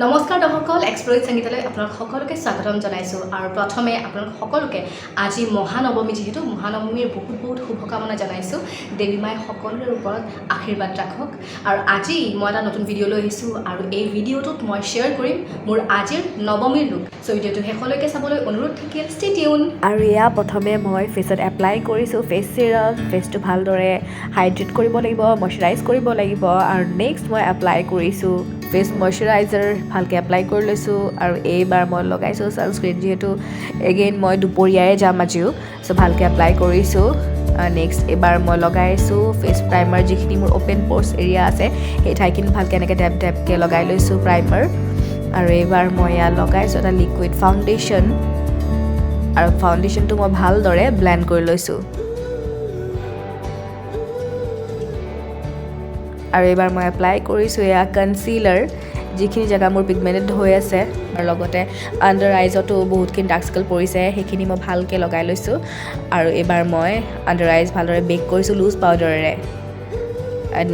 নমস্কাৰ দৰ্শকসকল, এক্সপ্ল'ৰ সংগীতলৈ আপোনালোক সকলোকে স্বাগতম জনাইছোঁ। আৰু প্ৰথমে আপোনালোক সকলোকে আজি মহানৱমী, যিহেতু মহানৱমীৰ বহুত বহুত শুভকামনা জনাইছোঁ। দেৱী মায়ে সকলোৰে ওপৰত আশীৰ্বাদ ৰাখক। আৰু আজি মই এটা নতুন ভিডিঅ' লৈ আহিছোঁ আৰু এই ভিডিঅ'টোত মই শ্বেয়াৰ কৰিম মোৰ আজিৰ নৱমীৰ লুক। চ' ভিডিঅ'টো শেষলৈকে চাবলৈ অনুৰোধ থাকিল। Stay tune. আৰু এয়া প্ৰথমে মই ফেচত এপ্লাই কৰিছোঁ ফেচ চিৰাম। ফেচটো ভালদৰে হাইড্ৰেট কৰিব লাগিব, মইশ্চাৰাইজ কৰিব লাগিব। আৰু নেক্সট মই এপ্লাই কৰিছোঁ ফেচ মইশ্চাৰাইজাৰ, ভালকৈ এপ্লাই কৰি লৈছোঁ। আৰু এইবাৰ মই লগাইছোঁ ছানস্ক্ৰীণ, যিহেতু এগেইন মই দুপৰীয়াই যাম আজিও। চ' ভালকৈ এপ্লাই কৰিছোঁ। নেক্সট এইবাৰ মই লগাইছোঁ ফেচ প্ৰাইমাৰ। যিখিনি মোৰ অ'পেন প'ৰ্ছ এৰিয়া আছে, সেই ঠাইখিনি ভালকৈ এনেকৈ ডেপ ডেপকৈ লগাই লৈছোঁ প্ৰাইমাৰ। আৰু এইবাৰ মই ইয়াত লগাইছোঁ এটা লিকুইড ফাউণ্ডেশ্যন আৰু ফাউণ্ডেশ্যনটো মই ভালদৰে ব্লেণ্ড কৰি লৈছোঁ। আৰু এইবাৰ মই এপ্লাই কৰিছোঁ এয়া কনচিলাৰ। যিখিনি জেগা মোৰ পিগমেণ্টেড হৈ আছে আৰু লগতে আণ্ডাৰ আইজতো বহুতখিনি ডাৰ্ক চাৰ্কল পৰিছে, সেইখিনি মই ভালকৈ লগাই লৈছোঁ। আৰু এইবাৰ মই আণ্ডাৰ আইজ ভালদৰে বেক কৰিছোঁ লুজ পাউডাৰেৰে।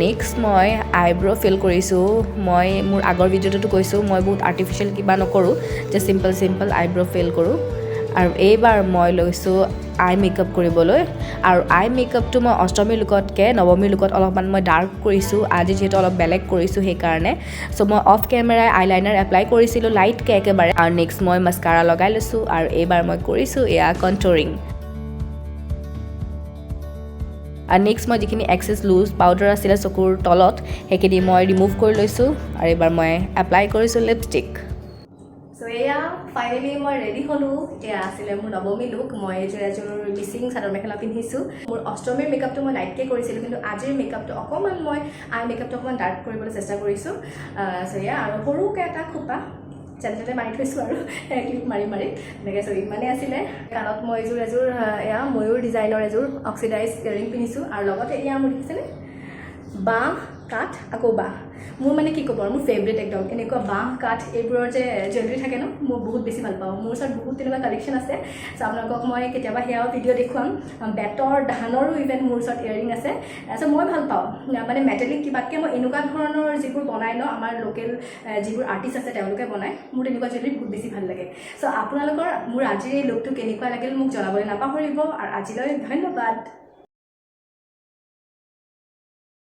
নেক্সট মই আইব্ৰ' ফিল কৰিছোঁ। মই মোৰ আগৰ ভিডিঅ'টোতো কৈছোঁ, মই বহুত আৰ্টিফিচিয়েল কিবা নকৰোঁ, just simple simple eyebrow fill কৰোঁ। আৰু এইবাৰ মই লৈছোঁ আই মেকআপ কৰিবলৈ। আৰু আই মেকআপটো মই অষ্টমীৰ লুকতকৈ নৱমীৰ লুকত অলপমান মই ডাৰ্ক কৰিছোঁ। আজি যিহেতু অলপ বেলেগ কৰিছোঁ, সেইকাৰণে। চ' মই অফ কেমেৰাই আই লাইনাৰ এপ্লাই কৰিছিলোঁ লাইটকৈ একেবাৰে। আৰু নেক্সট মই মাস্কাৰা লগাই লৈছোঁ আৰু এইবাৰ মই কৰিছোঁ এয়া কণ্টৰিং। আৰু নেক্সট মই যিখিনি এক্সেছ লুজ পাউডাৰ আছিলে চকুৰ তলত, সেইখিনি মই ৰিমুভ কৰি লৈছোঁ। আৰু এইবাৰ মই এপ্লাই কৰিছোঁ লিপষ্টিক। চ' এয়া ফাইনেলি মই ৰেডি হ'লোঁ। এয়া আছিলে মোৰ নৱমী লুক। মই এযোৰ এযোৰ মিচিং চাদৰ মেখেলা পিন্ধিছোঁ। মোৰ অষ্টমীৰ মেকআপটো মই লাইটকৈ কৰিছিলোঁ, কিন্তু আজিৰ মেকআপটো অকণমান মই আই মেকআপটো অকণমান ডাৰ্ক কৰিবলৈ চেষ্টা কৰিছোঁ। চ' এয়া আৰু সৰুকৈ এটা খোপা যেনে তেনে মাৰি থৈছোঁ আৰু ক্লিপ মাৰি মাৰি এনেকৈ। চ' ইমানেই আছিলে। কাণত মই এযোৰ এযোৰ এয়া ময়ূৰ ডিজাইনৰ এযোৰ অক্সিডাইজ ইয়েৰিং পিন্ধিছোঁ। আৰু লগতে এয়া মোৰ দেখিছেনে বাঁহ কাঠ, আকৌ বাঁহ। মোৰ মানে কি ক'ব আৰু, মোৰ ফেভৰেট একদম। এনেকুৱা বাঁহ কাঠ এইবোৰৰ যে জুৱেলাৰী থাকে ন, মই বহুত বেছি ভাল পাওঁ। মোৰ ওচৰত বহুত তেনেকুৱা কালেকশ্যন আছে। চ' আপোনালোকক মই কেতিয়াবা সেয়াও ভিডিঅ' দেখুৱাম। বেতৰ, ধানৰো ইভেন মোৰ ওচৰত ইয়েৰিং আছে। চ' মই ভাল পাওঁ, মানে মেটেলিক কিবাতকৈ মই এনেকুৱা ধৰণৰ যিবোৰ বনায় ন, আমাৰ লোকেল যিবোৰ আৰ্টিষ্ট আছে, তেওঁলোকে বনায়, মোৰ তেনেকুৱা জুৱেলাৰী বহুত বেছি ভাল লাগে। চ' আপোনালোকৰ মোৰ আজিৰ এই লুকটো কেনেকুৱা লাগিল মোক জনাবলৈ নাপাহৰিব। আৰু আজিলৈ ধন্যবাদ।